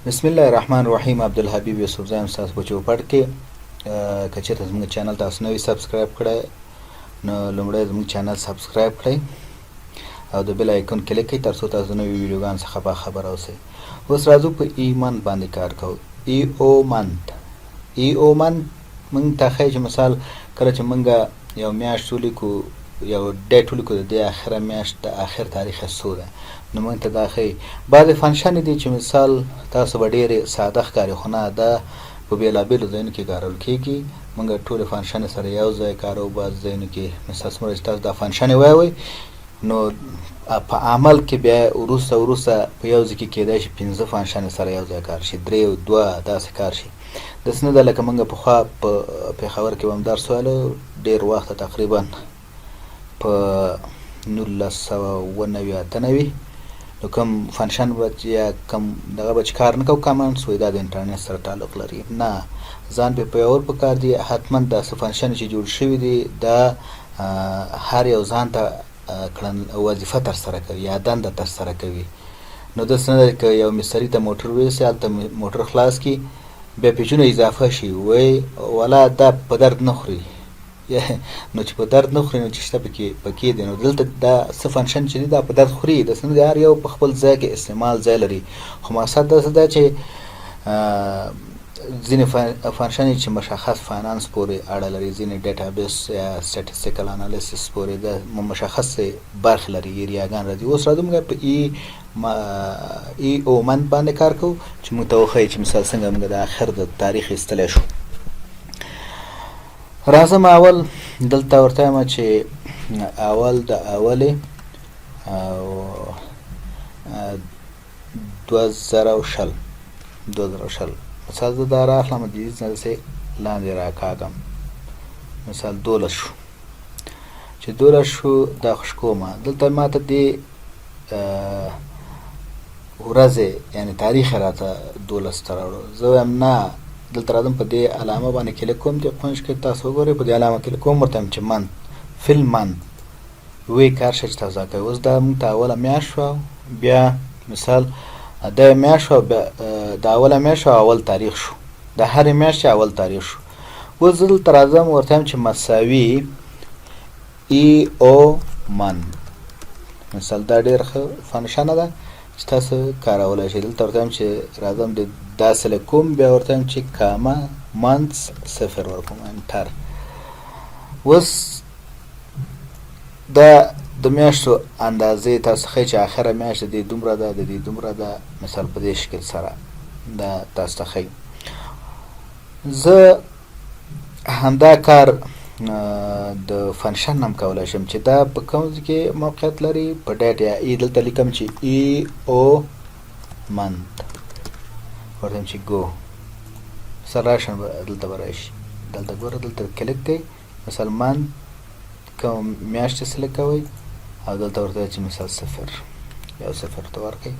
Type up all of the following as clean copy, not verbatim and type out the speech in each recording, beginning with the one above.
بسم الله الرحمن الرحیم. عبدالحبیب یوسفزی یم ستاسو په چوپړ کې. که چېرته زموږ channel تاسو نه وي subscribe کړی، نو لومړی زموږ channel subscribe کړئ او د bell icon click کړئ، ترڅو تاسو د نویو ویډیوګانو څخه باخبره اوسئ. اوس راځو، په EOMONTH باندې کار کوو. EOMONTH، EOMONTH موږ ته ښیي چې مثال کله چې موږ یو میاشت ولیکو، یو date ولیکو، د دې اخره میاشت د آخر تاریخ څو ده، نو موږ ته دا ښیي. بعضې function دي چې مثال تاسو به ډېرې ساده ښکاري، خو نه، دا په بېلابېلو ځایونو کې کارول کېږي. موږ ټولې function سره یو ځای کاروو. بعض ځایونو کې مثال څومره چې تاسو دا function وایوئ، نو په عمل کې بیا وروسته وروسته په یو ځای کې کېدای شي پنځه function سره یو ځای کار شي، درې او دوه داسې کار شي. داسې نه ده لکه موږ پخوا په پېښور کې به هم درس ویلو، ډېر وخت، تقریبا په 1997، 98، نو کوم function به یا کوم دغه به چې کار نه کوو، commands وایي دا د انټرنیټ سره تعلق لري. نه، ځان پې پوهول پکار دي. حتما دا څه function چې جوړ شوي دي، دا هر یو ځان ته کړن وظیفه ترسره کوي یا دنده ترسره کوي. نو داسې نه ده که یو مستري ته موټر ویسي، هلته موټر خلاص کړي، بیا پیچونه اضافه شي، وایي ولا دا په درد نه خوري. نو چې په درد نه خوري، نو چې شته پکې دی. نو دلته دا څه function چې دی، دا په درد خوري. داسې نه دی، هر یو په خپل ځای کې استعمال ځای لري، خو مقصد داسې ده چې ځینې function چې مشخص finance پورې اړه لري، ځینې database یا statistical analysis پورې، د مشخص برخې لري، area ګان راځي. اوس راځو، موږ په EOMONTH باندې کار کوو چې موږ ته وښیي چې مثال څنګه موږ د آخر د تاریخ ایستلی شو. راځم، اول دلته ورته وایم چې اول د اولې او 2020، 2020. مثال زه دا راخلم، د دې نه داسې لاندې راکاږم، مثال 12 شو. چې 12 شو، دا خشکومه. دلته ماته دې ورځې یعنی تاریخ راته 12 ته راوړو. زه وایم نه، دلته راځم، په دې علامه باندې کلیک کوم. دې قنج کې تاسو وګورئ، په دې علامه کلیک کوم، ورته وایم چې month، fill month وی کار شي چې تاسو کوي. اوس دا موږ ته اوله میاشت شوه، بیا مثال دا میاشت شوه، بیا د اوله میاشت شوه، اول تاریخ شو، د هرې میاشتې اول تاریخ شو. اوس زه دلته راځم، ورته وایم چې مساوي EOMONTH. مثال دا ډېر ښه function ده چې تاسو کارولی شئ. دلته ورته وایم چې راځم، د دا select کوم، بیا ورته وایم چې comma months صفر ورکوم، enter. اوس دا د میاشتو اندازې تاسو ښیي چې اخره میاشت د دې دومره ده، د دې دومره ده. مثال په دې شکل سره دا تاسو ته ښیي. زه همدا کار د function هم کولای شم چې دا په کوم ځای کې موقعیت لري، په date یا E. دلته لیکم چې EOMONTH، ورته چې go سره راشم، دلته به راشي. دلته ګوره، دلته کلیک کوئ، مثال month کوم میاشت select کوئ او دلته ورته چې مثال صفر، یو صفر ته ورکړئ،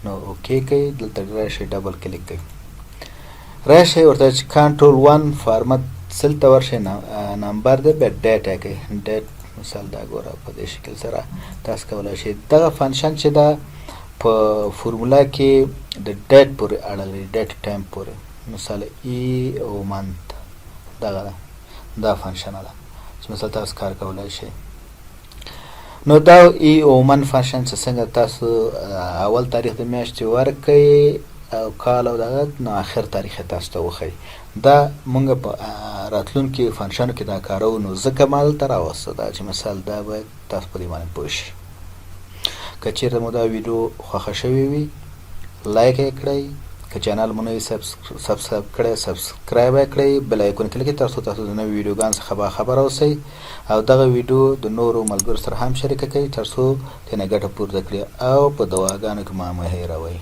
نو okay کوئ. دلته راشئ، double click کوئ، راشئ، ورته چې control 1، format cell ته ورشئ، number دی، بیا date کوئ، date. مثال دا ګوره، په دې شکل سره تاسو کولای شئ. دغه function چې دا په formula کې د date پورې اړه لري، date time پورې. مثال EOMONTH دغه ده، دا function ده چې مثال تاسو کار کولای شئ. نو دا EOMONTH function چې څنګه تاسو اول تاریخ د میاشتې ورکئ او کال او دغه، نو آخر تاریخ تاسو ته وښیي. دا مونږ په راتلونکي function کې دا کارو، نو ځکه ما دلته راوسته دا چې مثال دا باید تاسو په دې باندې پوه شئ. که چیرته مو دا ویډیو خوښه شوې وي، like یې کړئ. که channel مو نوی subscribe کړئ، subscribe یې کړئ، bell icon click کړئ، ترڅو تاسو د نویو ویډیوګانو څخه باخبره اوسئ او دغه ویډیو د نورو ملګرو سره هم شریکه کړئ، ترڅو ترېنه ګټه پورته کړي او په دعاګانو کې ما مه هېروئ.